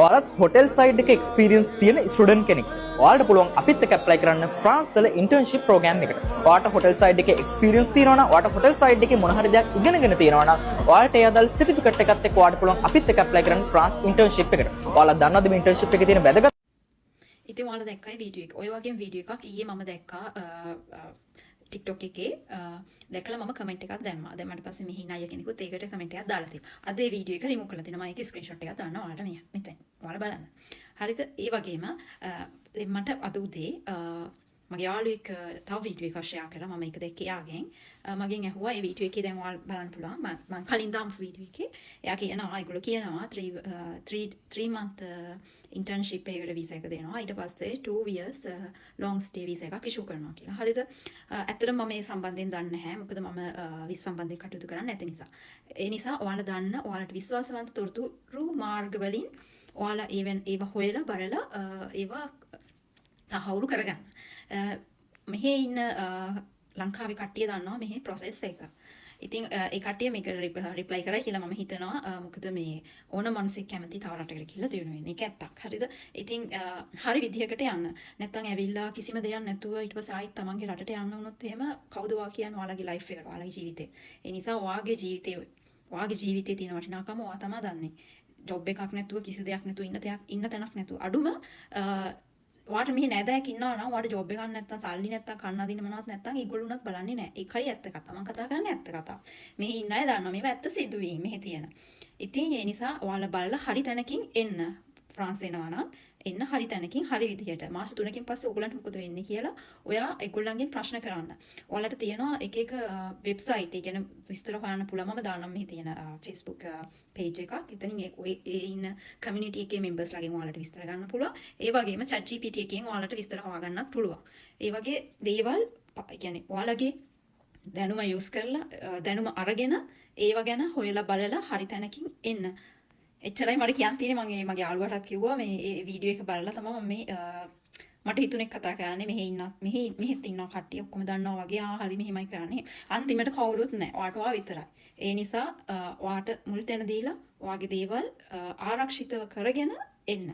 ඔයාලත් hotel side එකේ experience තියෙන student කෙනෙක්. ඔයාලට පුළුවන් අපිත් එක්ක ඇප්ලයි කරන්න ෆ්‍රාන්ස් වල ඉන්ටර්න්ෂිප් ප්‍රෝග්‍රෑම් එකට. ඔයාලට හොටෙල් සයිඩ් එකේ එක්ස්පීරියන්ස් තියෙනවා නම්, ඔයාලට හොටෙල් සයිඩ් එකේ මොන හරි දෙයක් ඉගෙනගෙන තියෙනවා නම්, ඔයාලට ඒ අදාළ සර්ටිෆිකේට් එකත් එක්ක ඔයාලට පුළුවන් අපිත් එක්ක ඇප්ලයි කරන්න ෆ්‍රාන්ස් ඉන්ටර්න්ෂිප් එකට. ඔයාලා දන්නවද මේ ඉන්ටර්න්ෂිප් එකේ තියෙන වැදගත් ඉතින් ඔයාලා දැක්කයි වීඩියෝ එක. ඔය වගේම වීඩියෝ එකක් ඊයේ මම දැක්කා TikTok එකේ. දැකලා මම කමෙන්ට් එකක් දැම්මා. දැම්මට පස්සේ මෙහි ඉන්න අයියා කෙනෙකුත් ඒකට කමෙන්ට් එකක් දාලා තියෙනවා. අද ඒ වීඩියෝ එක රිමූව් කරලා තියෙනවා. මම ඒකේ ස්ක්‍රීන්ෂොට් එකක් දාන්නවා ඔයාලට මේ මෙතන. ඔයාලා බලන්න. හරිද? ඒ වගේම දැන් මට අද උදේ මගේ යාළුවෙක් තව වීඩියෝ එකක් ෂෙයා කරා. මම ඒක දැක්කේ එයාගෙන්. මගෙන් ඇහුවා ඒ වීඩියෝ එකේ දැන් ඔයාලා බලන්න පුළුවන්. මම මං කලින් දාපු වීඩියෝ එකේ එයා කියනවා, ඒගොල්ලෝ කියනවා 3 3 month internship එකකට වීසා එක දෙනවා. ඊට පස්සේ 2 years long stay visa එකක් ඉෂුව කරනවා කියලා. හරිද? ඇත්තටම මම මේ සම්බන්ධයෙන් දන්නේ නැහැ. මොකද මම විස සම්බන්ධයෙන් කටයුතු කරන්නේ නැති නිසා. ඒ නිසා ඔයාලා දන්න, ඔයාලට විශ්වාසවන්ත තොරතුරු මාර්ග වලින් ඔයාලා ඒවෙන් ඒවා හොයලා බලලා ඒවා තහවුරු කරගන්න. මෙහෙ ඉන්න ලංකාවේ කට්ටිය දන්නවා මෙහෙ ප්‍රොසෙස් එක. ඉතින් ඒ කට්ටිය මේක රිප්ලයි කරයි කියලා මම හිතනවා. මොකද මේ ඕන මිනිහෙක් කැමති තව රටකට ගිහිල්ලා දියුණු වෙන්න. ඒක ඇත්තක්. හරිද? ඉතින් හරි විදිහකට යන්න. නැත්තම් ඇවිල්ලා කිසිම දෙයක් නැතුව ඊට පස්සේ ආයිත් තමන්ගේ රටට යන්න වුණොත් එහෙම කවුද ඔයා කියන්නේ ඔයාලගේ ලයිෆ් එකට, ඔයාලගේ ජීවිතේ. ඒ නිසා ඔයාගේ ජීවිතේ තියෙන වටිනාකම ඔයා තමා දන්නේ. ජොබ් එකක් නැතුව, කිසි දෙයක් නැතුව, ඉන්න දෙයක්, ඉන්න තැනක් නැතුව, අඩුම ඔයාට මෙහි නෑදෑයෙක් ඉන්නවා නම්, ඔයාට ජොබ් එකක් නැත්තම්, සල්ලි නැත්තම්, කන්න අදින්න මොනවත් නැත්තම්, ඒගොල්ලෝ උනත් බලන්නේ නෑ. ඒකයි ඇත්ත කතාව. මං කතා කරන්නේ ඇත්ත කතාව. මෙහි ඉන්න අය දන්නවා මේවා ඇත්ත සිදුවීම් මෙහි තියෙන. ඉතින් ඒ නිසා ඔයාලා බලලා හරි තැනකින් එන්න. ෆ්‍රාන්ස් එනවා නම් එන්න හරි තැනකින්, හරි විදිහට. මාස 3කින් පස්සේ ඔයගොල්ලන්ට මොකද වෙන්නේ කියලා ඔයා ඒගොල්ලන්ගෙන් ප්‍රශ්න කරන්න. ඔයාලට තියෙනවා එක එක වෙබ්සයිට්, ඒ කියන්නේ විස්තර හොයන්න පුළුවන්. මම දාන්නම් මෙහි තියෙන Facebook page එකක්. එතනින් ඒ ඔය ඒ ඉන්න කමියුනිටි එකේ මෙම්බර්ස් ලාගෙන් ඔයාලට විස්තර ගන්න පුළුවන්. ඒ වගේම ChatGPT එකෙන් ඔයාලට විස්තර හොයාගන්නත් පුළුවන්. ඒ වගේ දේවල් ඒ කියන්නේ ඔයාලගේ දැනුම යූස් කරලා, දැනුම අරගෙන, ඒව ගැන හොයලා බලලා හරි තැනකින් එන්න. එච්චරයි මට කියන්න තියෙන්නේ. මම ඒ මගේ යාළුවාටත් කිව්වා. මේ ඒ වීඩියෝ එක බලලා තමයි මම මේ මට හිතුනේ කතා කරන්නේ. මෙහෙ ඉන්න, මෙහෙ මෙහෙත් ඉන්නවා කට්ටිය ඔක්කොම දන්නවා වගේ, ආ හරි, මෙහෙමයි කරන්නේ. අන්තිමට කවුරුත් නැහැ. ඔයාට ඔයා විතරයි. ඒ නිසා ඔයාට මුල් තැන දීලා ඔයාගේ දේවල් ආරක්ෂිතව කරගෙන එන්න.